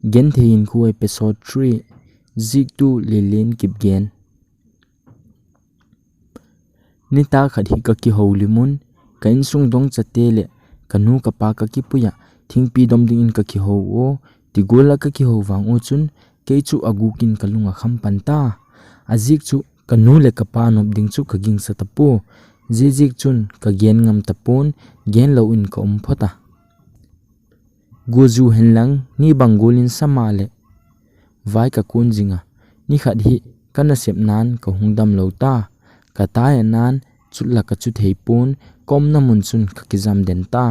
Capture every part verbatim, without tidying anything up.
Genthei Hinkhua episode three, Ziaktu Lelen Kipgen. Nitâk khat hi ka kiho lim un, ka insung dongchate leh ka nu ka pa ka kipui ah thingpi dom dingin ka kiho ua, ti gual ah ka kiho vang u chun, kei chu a gûk in ka lung a kham pan ta. A ziak chu ka nu leh ka pa nop ding chu ka gingsa ta pua. Ziaziakchun ka gen ngam ta pua'n, gen lo in ka um phot a. Guazu henlang ni bang gual in sa maleh vai ka kuan zing a, ni khat hi ka nasepna'n ka hung damlo ta. Ka tai a na'n chut lak ah chu thei pua'n, ka umna mun chun ka kizam den ta.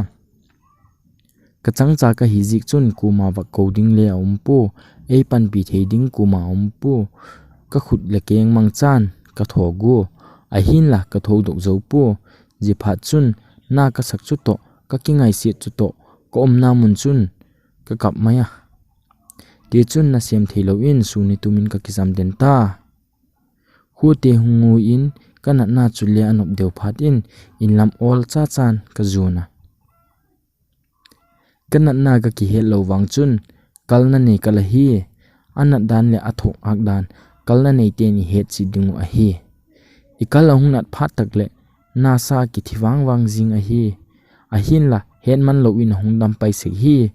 Ka changcha ka hi ziak chun kuama va ko ding le a um pua, ei panpi thei ding kuama a um pua. Ka khut leh keng mangchan ka tho gua, ahi'n la ka thodok zo pua. Ziaphatchun na ka sak chu tawh, ka kingaisiat chu tawh, ka umna mun chun ka kap mai a. Tichun nasêm theilo in sûn ni tum in ka kizam den ta. Khuate hung ngu in, ka natna chu le a nop deu phat in, in lam awl cha chan ka zuan a. Ka natna ka kihetlo vang chun kalna nei ka la hi. A nat dan leh a thuak âk dan kalna neite'n i het chiat ding uh ahi. I kal a hung nat phat tak leh nasa kithi vang vang zing ahi. Ahi'n la hetman lo in a hung dam pai sek hi.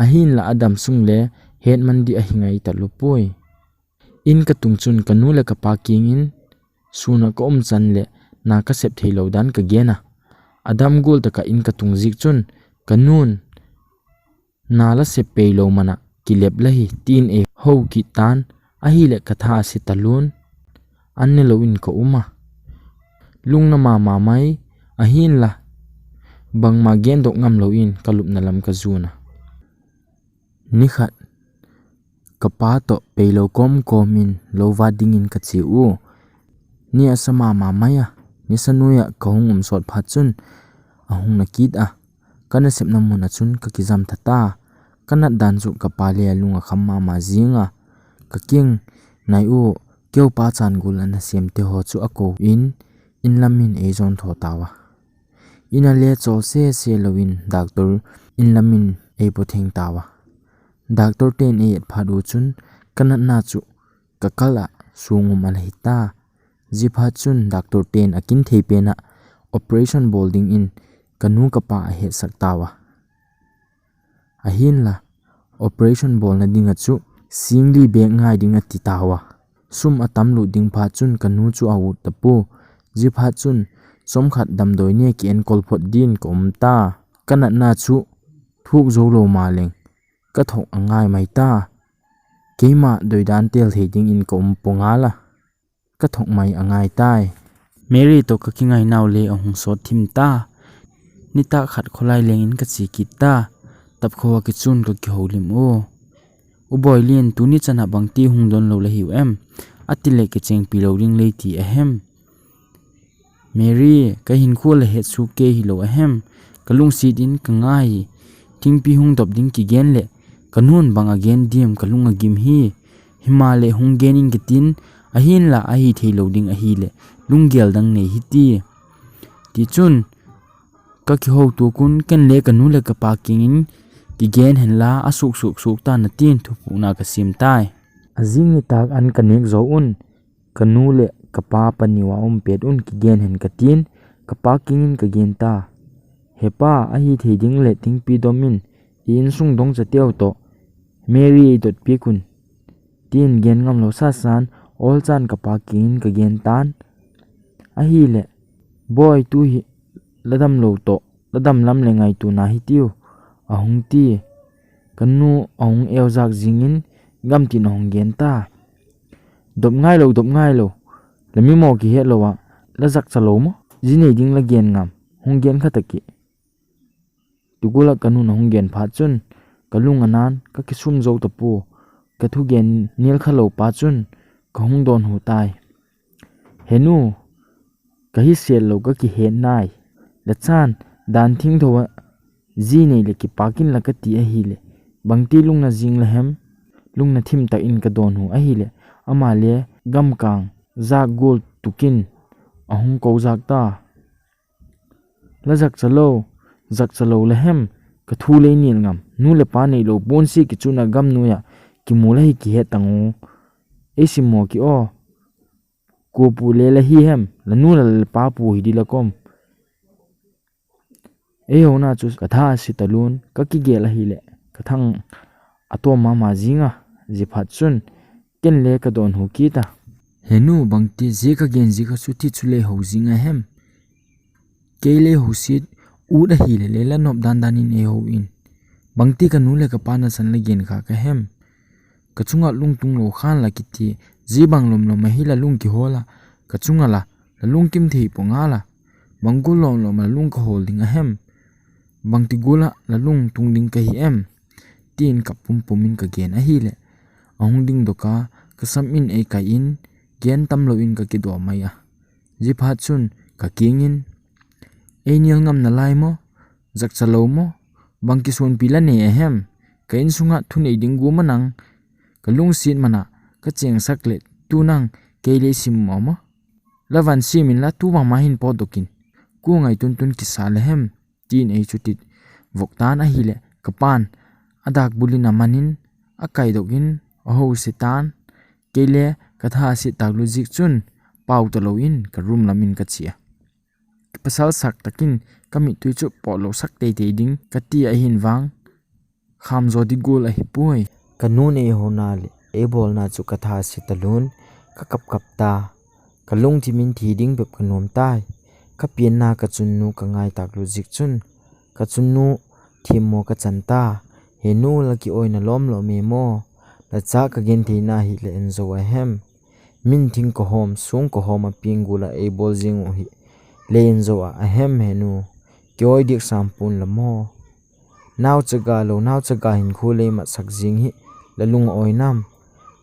Ahi'n la a dam sung le hetman di ahi ngai ta lo puai. In ka tung chun ka nu leh ka pa kiang in sûn ah ka um chan leh na ka sep theilo dan ka gen a. A dam gual tak ah in ka tung ziak chun ka nu'n, na la sep peilo man ah kilep la hi, ti'n ei ho kit ta'n, ahileh ka tha a se talua'n, an ne lo in ka um a. Lungna ma ma mai, ahi'n la bangma gendok ngamlo in ka lupna lam ka zuan a. Ni khat ka pa tawh peilo kawm kawm in lo vat dingin ka chia ua. Ni a sa ma ma mai a, nisa nuai ah ka hung um sawt phat chun a hung na kit a, ka nasepna mun ah chun ka kizam tha ta. Ka nat dan chu ka pa le a lung a kham ma ma ziang a, ka kiang nai ua, keu pa chan gual ah nasêmte haw chu a ko in, in lam in ei zawn thaw tau a. In a le chawl se se lo in doctor in lam in ei pawtheng tau a. Doctorte'n ei et phat u chun ka natna chu ka kal ah suang um a la hi ta. Ziaphatchun doctorte'n a kin thei pen ah operation bawl dingin ka nu ka pa a hetsak tau a. Ahi'n la operation bawlna ding ah chu sîng li bêk ngai ding a ti tau a. Sum a tam lut ding phat chun ka nu chu a ut ta pua. Ziaphatchun chawmkhat damdawi ni a kienkol phot din ka um ta. Ka natna chu thuak zo lo maleng ka thok a ngai mai ta. Keima doidan tel thei dingin ka um pua ngal a, ka thok mai a ngai tai. Mary tawh ka kingainau le a hung sawt thim ta. Nitâk khat khawlai leng in ka chia kit ta. Tapkho ah kichun ka kiho lim ua, U Bawilian, tuni chan ah bangti hung don lo la hiu em? A ti leh kichêngpi lo ding lei ti a hem? Mary, ka hinkhua la hetsuak kei hilo a hem? Ka lungsiat in ka ngai hi. Thingpi hung dop ding kigen leh ka nu'n bang a gen diam ka lung a gim hi. Himaleh hung gen ing ka tin, ahi'n la ahi theilo ding ahileh lunggel dang nei hi ti. Tichun ka kiho tuak un, ken le ka nu leh ka pa kiang in kigen henla a suaksuak suak ta'n a ti'n thupukna ka siam tai. A zing nitâk an ka nêk zaw un, ka nu leh ka pa pani ua um pet un kigen hen ka ti'n, ka pa kiang in ka gen ta. He pa, ahi thei ding leh thingpi dom in, i insung dongchateu tawh Mary ei dot piak un, ti'n gen ngamlo sa sa'n, awl chan ka pa kiang in ka gen ta'n. Ahileh, Bawi, tu hi la damlo tawh la dam lam leh ngaituana hi tiu, a hung ti. Ka nu a hung euzak zing in gamtin a hung gen ta. Dop ngailo, dop ngailo. La mi maw kihetlo ah la zakcha lo maw? Zi nei ding la gen ngam? Hung gen kha tak i. Ti gual ah ka nu'n a hung gen phat chun ka lung a na'n ka kisum zo ta pua. Ka thugen nial kha lo pa chun ka hung dawnhu tai. He nu, ka hi sêl lo ka kihet nai. La chan dan thingtho ah zi nei leh kipâk inla ka ti ahileh, bangti lungna zing la hem? Lungna thim tak in ka dawnhu ahileh, ama le gamkâng zâk gual tuk in a hung ko zâk ta. La zakcha lo, zakcha lo la hem? ka thu lei nil ngam, nu leh pa neilo puansi kichuna gam nuai ah kimu la hi kihet tang u. Ei simmaw ki aw, kua pu le la hi hem, la nu la le pa pu hi di la ka um. Ei hona chu ka tha a si talua'n, ka kigel ahileh ka thang a tawm ma ma zing a, zia phat chun ken le ka dawnhu kit a. He nu, bangti zia ka gen ziak a chu ti chu lei ho zing a hem? Kei lei ho siat ut ahileh le la nop dan dan in ei ho in. Bangti ka nu leh ka pa nasan la gen kha ka hem? Ka chung ah lungtung lo khan la kiti, zia bang lom lom ahi la lung kihawl a, ka chung ah la, la lungkim thei pua ngal a, bang gual lom lom la lung ka hawl ding a hem? Bangti gual ah la lungtung ding ka hi em? ti'n kap pum pum in ka gen ahileh, a hung dingdok a, ka sam in ei kai in, gen tamlo in ka kidaw mai a. Zia phat chun ka kiang in, ei nil ngam nalai maw, zakcha lo maw, bang kisuanpi la nei a hem? Ka insung ah thunei ding gua maw nang? Ka lungsiat man ah ka chêngsak leh tu nang kei lei sim maw maw? La van siam inla, tu bangma hin pawtdok in, kua ngai tun tun kisa le hem? ti'n ei chutit vok ta'n ahileh ka pa'n a dâk bul in a man in, a kaidok in a hose ta'n. Kei le ka tha a siat tâk lut ziak chun pau talo in ka room lam in ka chia. Pasal sak tak in ka mittui chu pawtlosak tei tei ding ka ti ahi'n vang, kham zaw di gual ahi puai. Ka nu'n ei hona leh ei bawlna chu ka tha a siat talua'n, ka kap kap ta. Ka lungthim in thi ding bep ka nuam tai. Ka pianna ka chunnu ka ngai tâk lut ziak chun, ka chunnu thiammaw ka chan ta. He nu, la kiawina lawm lawm e maw? La cha ka gentheina hi lei en zo a hem? Min thing ka hawm, suang ka hawm a piang gual ah ei bawl zing uh hi lei en zo ah a hem he nu? Kiawi diak sam pua'n la maw? Nauchaga lo, nauchaga hinkhua lei matsak zing hi la lung a awi nam?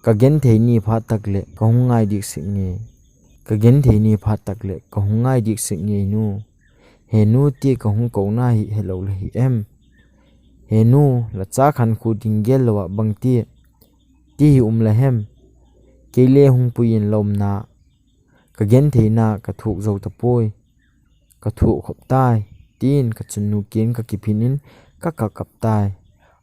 Ka genthei ni phat tak leh ka hung ngai diak sek ngei. Ka genthei ni phat tak leh ka hung ngai diak sek ngei nu. He nu, tia ka hung kona hi helo la hi em? He nu, la cha khankhua ding gel lo ah bangti ti hi um la hem? Kei le hung pui in la umna, ka gentheina ka thuak zo ta puai. Ka thuak khop tai, ti'n ka chunnu kiang ka kiphin in ka kap kap tai.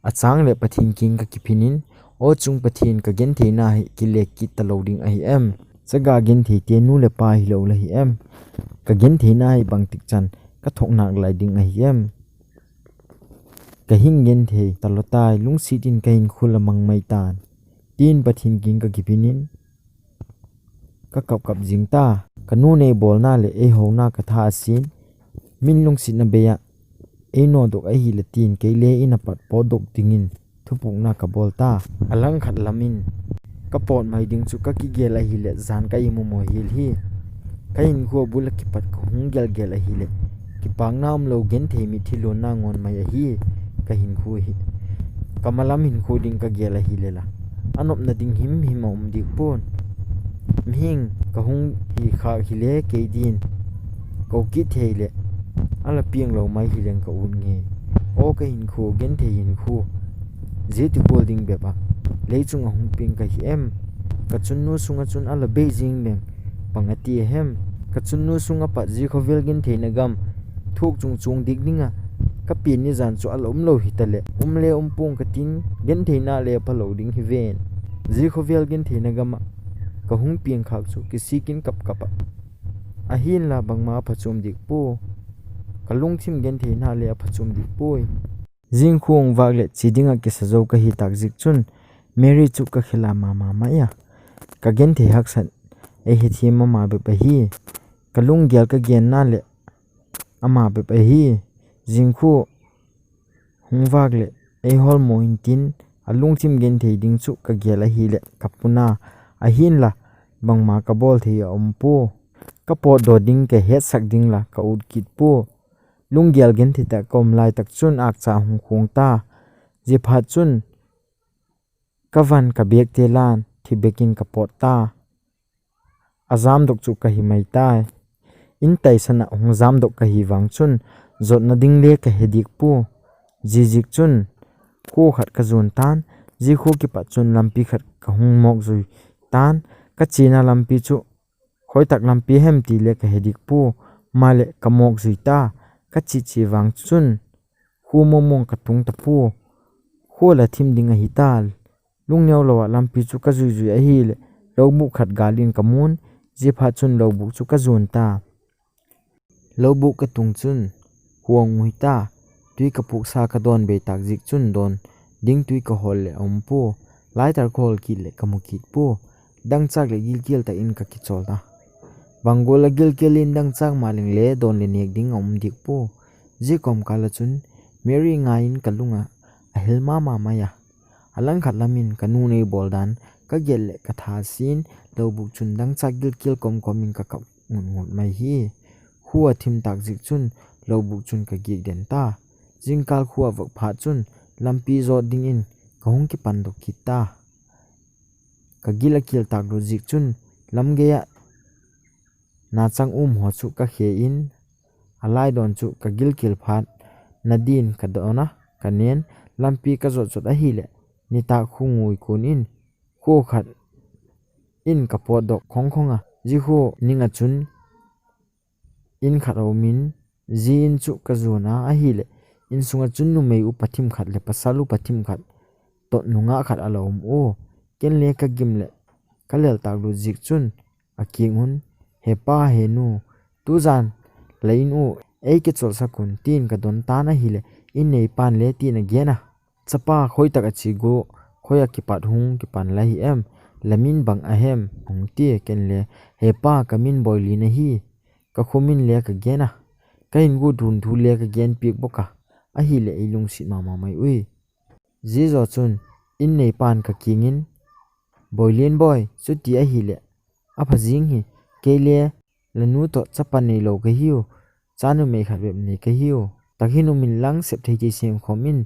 A châng leh Pathian kiang ka kiphin in, Aw chung Pathian, ka gentheina hi kile kit talo ding ahi em? Chaga gentheite nu leh pa hilo la hi em? Ka gentheina hi bangtik chan ka thok nâk lai ding ahi em? Ka hing genthei talo tai, lungsiat in ka hinkhua la mang mai ta'n, ti'n Pathian kiang ka kiphin in ka kap kap zing ta. Ka nu'n ei bawlna leh ei hona ka tha a sia'n, min lungsiatna bei ah ei nawdok ahile ti'n kei le In a pat pawtdok dingin thupukna ka bawl ta. A langkhat lam in ka pawt mai ding chu ka kigel ahileh jan ka imu maw hial hi. Ka hinkhua bul ah kipat ka hung gel gel ahileh, kipakna umlo genthei mitthi luanna ngawn mai ahi ka hinkhua hi. Ka malam hinkhua ding ka gel ahile la, a nopna ding him him a um diak pua'n. Mihing ka hung hi khâk hile kei din ko kit thei leh, a la pianglo mai hileng ka ut ngei. Aw ka hinkhua, genthei hinkhua, zia ti gual ding bep ah lei chung ah hung piang ka hi em? Ka chunnu sung ah chun a la bei zing leng bang a ti a hem? Ka chunnu sung ah pat zia khawvel gentheina gam thuak chung chuang diak ding ah ka pian ni jan chu a la umlo hitaleh, um le um pua'ng ka ti'n, gentheina le a phalo ding hi ven. Zia khawvel gentheina gam ah ka hung piang khâk chu kisik in kap kap ah, ahi'n la bangma a phachuam diak pua. Ka lungthim gentheina le a phachuam diak puai. Zingkhua hung vâk leh chia ding ah kisa zo ka hi tâk ziak chun Mary chu ka khel a ma ma mai a. Ka genthei haksat ei hethiam ma ma bep ahi. Ka lunggel ka genna leh ama bep ahi. Zingkhua hung vâk leh ei hawlmaw intin, a lungthim genthei ding chu ka gel ahileh ka puna, ahi'n la bangma ka bawl thei a um pua. Ka pawtdaw ding ka hetsak ding la ka ut kit pua. Lunggel genthei tak ka um lai tak chun âkcha hung khuang ta. Ziaphat chun ka van ka bêkte la'n thibêk in ka pawt ta. A jamdok chu ka hi mai tai. In taisan ah hung jamdok ka hi vang chun, zotna ding le ka he diak pua. Ziaziakchun, khua khat ka zuan ta'n, zia khua kipat chun lampi khat ka hung mawk zui ta'n, ka chiana lampi chu khoi tak lampi hem ti le ka he diak pua, maleh ka mawk zui ta. Ka chia chia vang chun, Khua mawngmawng ka tung ta pua, khua la thim ding ahi ta. Lungneu lo ah lampi chu ka zui zui ahileh, lobûk khat gâl in ka mu'n, ziaphatchun lobûk chu ka zuan ta. Lobûk ka tung chun, khua hung ui ta. Tui ka puksa ka dawn bei tâk ziak chun dawn ding tui ka hawl leh a um pua. Lighter ka hawl kit leh ka mu kit pua. Dangchâk leh gilkial tak in ka kichawl a, bang gual a gilkial in dangchâk maleng le dawn leh nêk ding a um diak pua. Zia kawmkâl ah chun Mary ngai in ka lung ah a hel ma ma mai a. A langkhat lam in ka nu'n ei bawl dan ka gel leh ka tha si'n, lobûk chun dangchâk gilkial kawm kawm in ka kap ngut ngut mai hi. Khua a thim tâk ziak chun lobûk chun ka giak den ta. Zingkâl khua a vak phat chun lampi zawt dingin ka hung kipandok kit ta. Ka gil a kial tâk lut ziak chun lam gei ah nachang um haw chu ka khe in, a lai dawn chu ka gilkial phat na din ka dawn a, ka ne'n lampi ka zot zot ahileh, nitâk khua ngui kuan in khua khat in ka pawtdok khawng khawng a. Zia khua ning ah chun in khat a um in, zia in chu ka zuan a ahileh, in sung ah chun numei upa thim khat leh pasal upa thim khat tawh nungak khat a la um ua. Ken le ka gim leh ka lel tâk lut ziak chun a kiang un, He pa, he nu, tuzan la in u ei kichawlsak un, ti'n ka don ta'n ahileh, in neipa'n le ti'n a gen a, Chapa, khoi tak a chia gua, khoi ah kipat hung kipan la hi em? La min bang a hem? hung tia. Ken le, He pa, ka min Boilin ahi, ka khua min le ka gen a, ka hin gua dun thu le ka gen piak bawk a, ahileh ei lungsiat ma ma mai ui. Zia zaw chun in neipa'n ka kiang in, Boilin bawi, chuti ahileh a pha zing hi, kei le la nu tawh chapa neilo ka hiu, cha numei khat bep nei ka hiu. Tak hin um inlang sep thei thei sêm khawm in,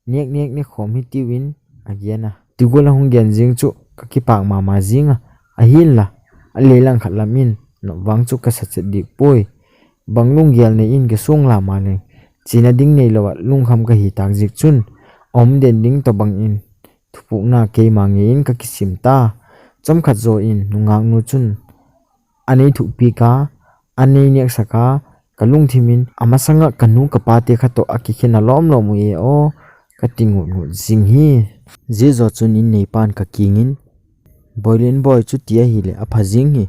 nêk nêk ne khawm hi tiu in, a gen a. Ti gual a hung gen zing chu ka kipâk ma ma zing a, ahi'nla a lei lang khat lam in nopvang chu ka sa chet diak puai. Bang lunggel nei in kisuang la maleng, chiana ding neilo ah lungkham ka hi tâk ziak chun, a um den ding tawhbang in thupukna keima ngei in ka kisim ta. Chawmkhat zaw in nungaknu chun a nei thukpiak a, a nei nêksak a, ka lungthim in a masang ah ka nu ka pate kha tawh a kikhen a lawm lawm ui e aw, ka ti ngut ngut zing hi. Zia zaw chun in neipa'n ka kiang in, Boilin bawi, chuti ahileh a pha zing hi,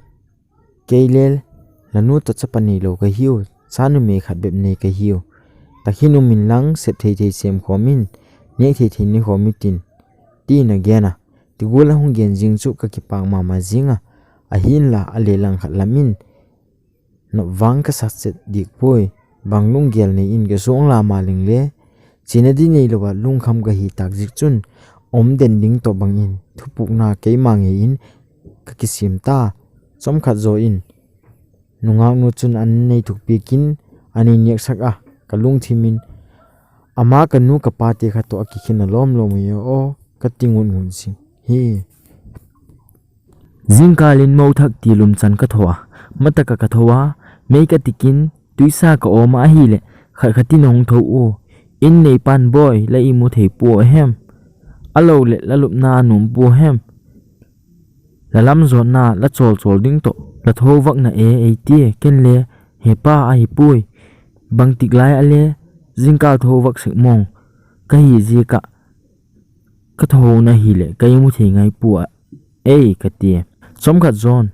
kei le la nu tawh chapa neilo ka hiu, cha numei khat bep nei ka hiu. Tak hin um inlang sep thei thei sêm khawm in, nêk thei thei ne khawm hi tin, ti'n a gen a. Ti gual a hung gen zing chu ka kipâk ma ma zing a, ahi'nla a lei lang khat lam in nopvang ka sa chet diak puai. Bang lunggel nei in kisuang la maleng le, chiana ding neilo ah lungkham ka hi tâk ziak chun, a um den ding tawhbang in thupukna keima ngei in ka kisim ta. Chawmkhat zaw in nungaknu chun a nei thukpiak in a nei nêksak a, ka lungthim in ama ka nu ka pate kha tawh a kikhen a lawm lawm ui aw, ka ti ngut ngut zing hi. Zingkâl in mo thak ti lum chan ka tho a, ma tak ah ka tho a, mei ka tik in tuisa ka awm a ahileh, khat khat in a hung tho ua, In neipa'n, bawi, la i mu thei pua a hem? A lo leh la lupna a nuam pua hem? La lam zawtna la chawl chawl ding tawh la tho vak na e, ei tia. Ken le, He pa, ahi puai, bangtik lai a le zingkâl tho vak sek mawng ka hi ziak ah ka thona hileh ka i mu thei ngai pua a, ei, ka tia. Chawmkhat zawn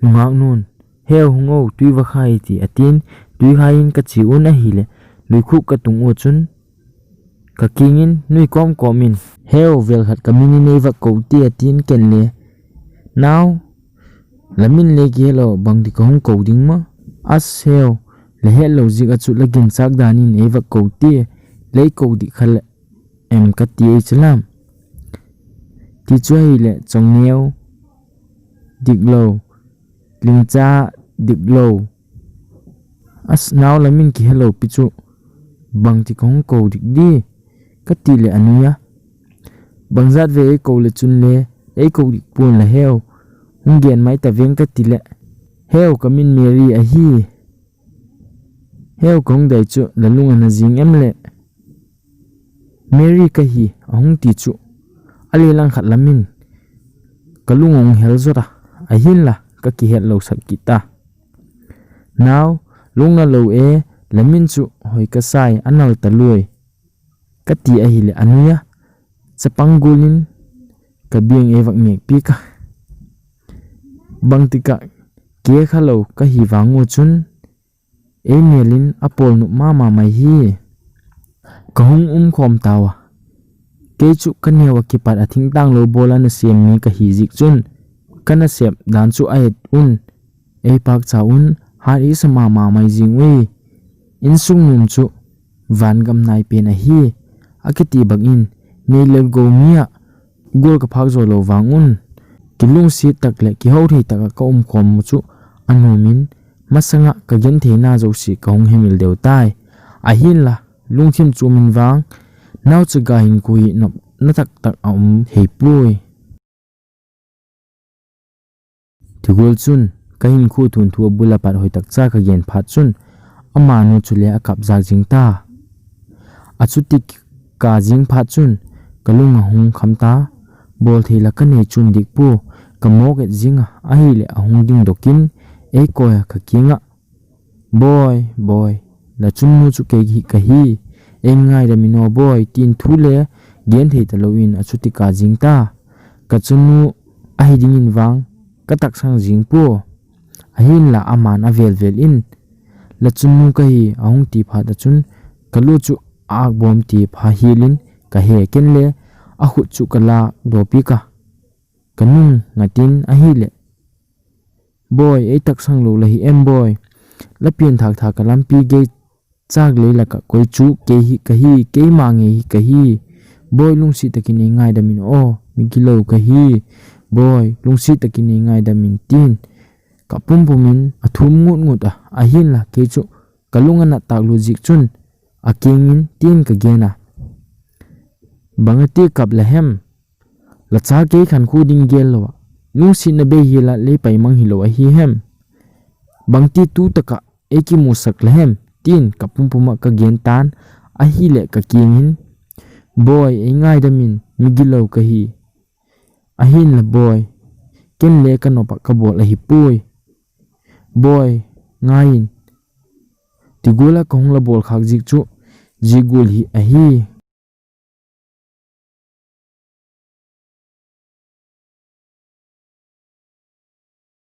nungaknu'n, Heu, hung o, tui va khai, ti a ti'n, tui khai in ka chia un ahileh, luikhuk ka tung ua chun ka kiang in nui kawm kawm in, Heu, vêl khat ka min in ei vak ko, ti a ti'n, ken le, Nau, la min le kihelo, bangti ka hung ko ding ma? As, Heu, la hetlo ziak ah chu la ginchâk dan in ei vak ko, ti, lei ko dik kha leh em, ka ti ei chu lam. Ti chu ahileh, Chawngneu diklo, Lingcha diklo, As, nau, la min kihelo pi chu, bangti ka hung ko dik di? ka ti leh a nui a, Bangzat ve ei ko leh chun le ei ko dik pua'n la, Heu, hung gen mai ta veng, ka ti leh, Heu, ka min Mary ahi. Heu, ka hung dai chu la lung a na zing em leh? Mary ka hi, a hung ti chu a lei lang khat lam in ka lung a hung hel zot a, ahinla ka kihetlosak kit a. Nau, lungna lo e, la min chu hoi ka sai, a nal ta luai. ka ti ahileh a nui a, chapang gual in ka biang ei vak nêk piak a. Bangtik ah ke kha lo ka hi vang u chun ei mêl in a pawl nup ma ma mai hi. Ka hung um khawm tau a, kei chu ka neu ah kipat a thingtâng lo bawl a nasêm mi ka hi ziak chun, ka nasep dan chu a et un, ei pâkcha un, hat i sa ma ma mai zing ui. Insung nuam chu van gam nai pen ahi, a kiti bang in, nei lel go mi ah gual ka phâk zaw lo vang un, kilungsiat tak leh kihothei tak ah ka um khawm u chu a nuam in, masang ah ka gentheina zosia ka hung hemil deu tai. Ahi'nla, lungthim chuam in vang, nauchaga hinkhua hi nopna tak tak a um thei puai. Ti gual chun, ka hinkhua thuanthu a bul a pat hoi tak cha ka gen phat chun, ama nu chule a kap zak zing ta. A chuti ka zing phat chun, ka lung a hung kham ta, bawl thei la ka nei chuam dik pua, ka mawk et zing a, ahileh a hung dingdok in, ei kawi a ka kiang ah, Bawi, bawi, la chunnu chu kei hi ka hi, ei ngaidam in aw bawi, tin thu le genthei talo in a chuti ka zing ta. Ka chunnu ahi dingin vang ka taksang zing pua. Ahi'nla ama'n a vêl vêl in, La chunnu ka hi, a hung ti phat ah chun, ka lu chu âkbawm ti pha hial in ka he, ken le a khut chu ka lâk daw piak a, ka nung ngat in ahileh, Bawi, ei taksang lo la hi em bawi? La pianthâk thâk ah lampi gei châk lei lak ah koi chu kei hi ka hi, keima ngei hi ka hi. Bawi, lungsiat tak in ei ngaidam in aw, migilo ka hi. Bawi, lungsiat tak in ei ngaidam in, tin ka pum pum in a thum ngut ngut a, ahi'nla kei chu ka lung a nat tâk lut ziak chun a kiang in tin ka gen a, Bang a ti kap la hem? La cha kei khankhua ding gel lo ah, lungsiatna bei hial ah lei pai mang hilo ahi hem? Bangti tu tak ah ei kimusak la hem? tin ka pum pum ah ka gen ta'n, ahileh ka kiang in, Bawi, ei ngaidam in, migilo ka hi. Ahi'nla bawi, ken le ka nop ah ka bawl ahi puai. Bawi, ngai in, ti gual ah ka hung la bawl khâk ziak chu zia gual hi ahi.